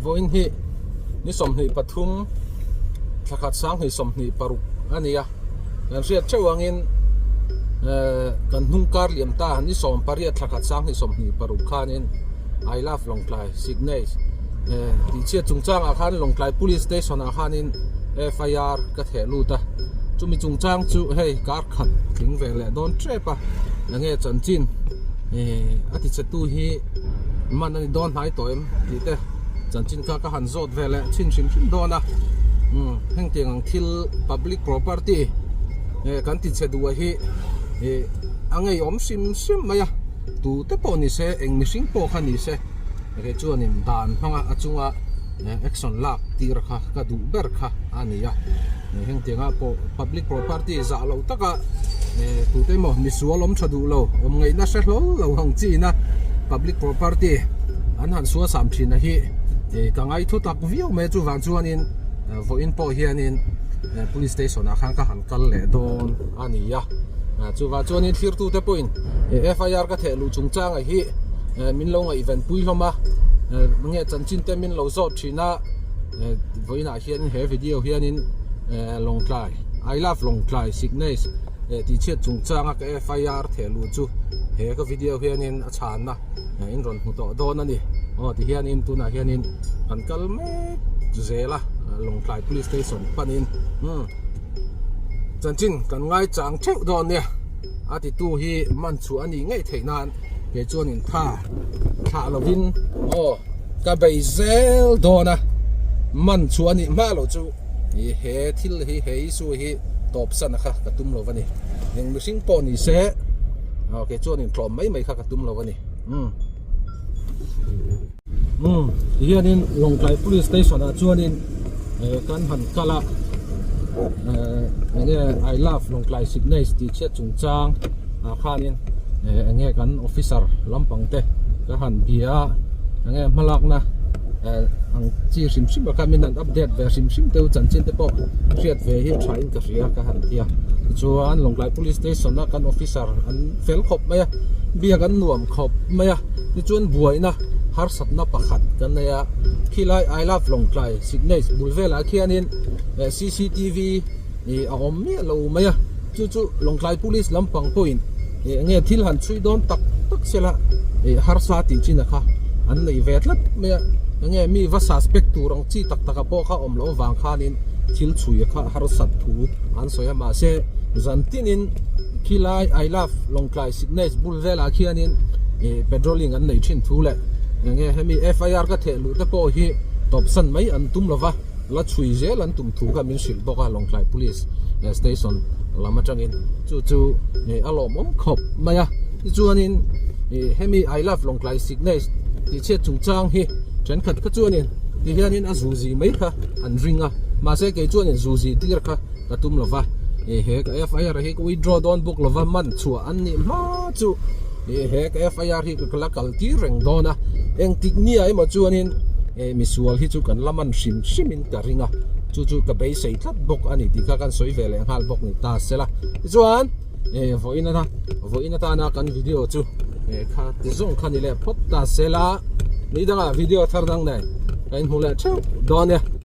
Vawiin hi ni 23 thla khat sanghnih 26 a ni a, kan hriat theuh angin eh kan hnung kar liam ta ni 18 thla khat sanghnih 26 khanin I love Lawngtlai signage eh tih chhiat chungchangah khan Lawngtlai Police Station ah khanin FIR ka theh lut a, chumi chungchang chu hei kar khat tling ve leh dawn tep a enge chanchin eh a ti che tu hi man a ni dawn hnai tawh em tih te chanchin kha ka han zawt ve leh chhin hrim hrim dawn a umm heng tiang ang thil public property eh kan ti che duh a hi ih a ngeiawm hrim hrim mai a tu te pawh ni se eng mihring pawh kha ni se kei chuanin dan hmanga a chunga action lak tir kha ka duh ber kha a ni a heng tiang ah pawh public property zah loh taka tute emaw misual awm tha duh lo awm ngaihna hre hlawl lo ang chin a public property an han sual sam thin a hi ka ngai thu tak viau mai a chuvang chuanin vawiin pawh hianin police station ah khan ka han kal leh dawn a ni a chuvang chuanin thlirtute pawhin FIR ka theh luh chungchang ah hi min lo ngaihven pui hlawm a nge chanchin te min lo zawt thin a vawiinah hian he video hianin Lawngtlai I love Lawngtlai signage tih chhiat chungchanga ka FIR theh luh chu he ka video hianin a chhanna in rawn hmu tawh dawn a ni aw ti hianin tunah hianin kan kal mek zel a Lawngtlai police station panin umm chanchin kan ngaichang theuh dawn nia a titu hi man chhuah a nih ngei theih nan kei chuanin tha thlah lovin aw ka bei zel dawn a man chhuah a nih hma loh chu ih he thil hi he issue hi tawp san a kha ka tum lo a ni eng mihring pawh ni se aw kei chuanin tlawm mai mai kha ka tum lo a ni umm umm tihianin Lawngtlai police station ah chuanin eh kan han kal a eh enge I love Lawngtlai signage tih chhiat chungchang ah khanin eh enge kan officer lampang te ka han bia a enge hmalakna eh ang chi hrim hrim a kha min han update ve hrim hrim te u chanchin te pawh hriat ve hi tha in ka hria ka han ti a tichuan Lawngtlai police station a kan officer an fel khawp mai a biak an nuam khawp mai a tichuan buaina harsatna pakhat kan nei a khilai I love Lawngtlai signage bul velah khianin eh C_C_T_V ih a awm miah lo mai a chu chu Lawngtlai police lampang pawhin ih enge thil han chhui dawn tak tak sela ih harsa tih chin a kha an nei ve tlat mai a enge mi va suspect tur ang chi tak tak ah pawh kha awm loh avang khanin thil chhui a kha harsat thu an sawi a mahse zan tinin khilai I love Lawngtlai signage bul velah khianin ih patrolling an nei thin thu leh enge hemi F_I_R ka theh luh te pawh hi tawpsan mai an tum lova. La chhui zel an tum thu kha min hrilh bawk a Lawngtlai Police Station lam atangin chu chu a lawmawm khawp mai a tichuanin ih hemi I love Lawngtlai signage tih chhiat chungchang hi thenkhat kha chuanin ti hianin a zuzi mai kha an ring a mahse kei chuanin zuzi tir kha ka tum lo va ih he ka FIR hi ka withdraw dawn bawk lo va man chhuah an nih hma chu ih he ka FIR hi ka la kal tir reng dawn a engtik nia emaw chuanin. He misual hi chu kan la man hrim hrim in ka ring a, chu chu ka beisei tlat bawk a ni tih kha kan sawi ve leh nghal bawk ni ta sela. Tichuan eh vawiin ata vawiin atana kan video chu eh kha ti zawng kha ni leh phawt ta sela, ni dangah video thar dang nen ka inhmu leh theuh dawn e.